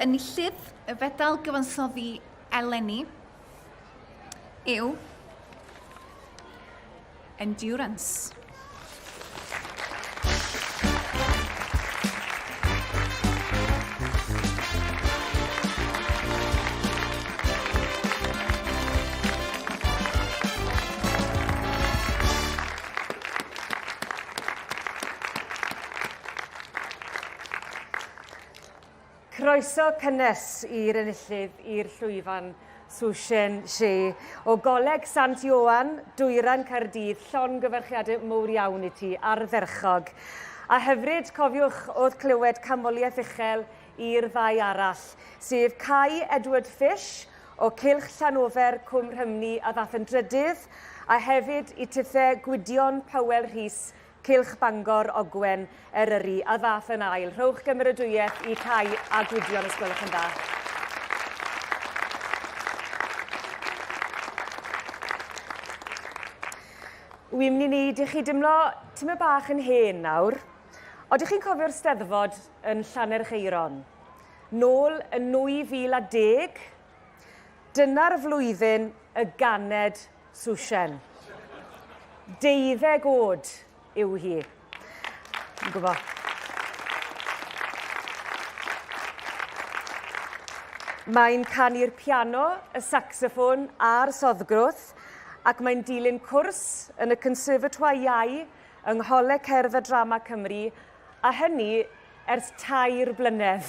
Enillydd y Fedal Gyfansoddi eleni yw Endurance. Croeso cynnes i'r enillydd i'r llwyfan, Sushen Shea o Goleg Sant Ioan, Dwyrain Caerdydd, llongyfarchiadau mowr iawn i ti, ardderchog. A hyfryd, cofiwch, oedd clywed canmoliaeth uchel i'r ddau arall, sef Kai Edward Fish o Cylch Llanofer Cwm Rhymni a ddath yn drydydd, a hefyd i tithe Gwydion Powell Rhys Cylch Bangor, Ogwen, Eryri, a ddath yn ail. Rhowch gymeradwyaeth i Cai a Gwydion os gwelwch yn dda. Wi'n mynd i wneud i chi dimlo tymed bach yn hen nawr. Odych chi'n cofio'r Steddfod yn Llanercheiron? Nôl yn 2010, dyna'r flwyddyn y ganed Sushen. Deuddeg oed yw hi. Fi'n gwybod. Mae'n canu'r piano, y saxoffon a'r soddgrwth ac mae'n dilyn cwrs yn y Conservatoire Iau yng Ngholeg Cerdd a Drama Cymru a hynny ers tair blynedd.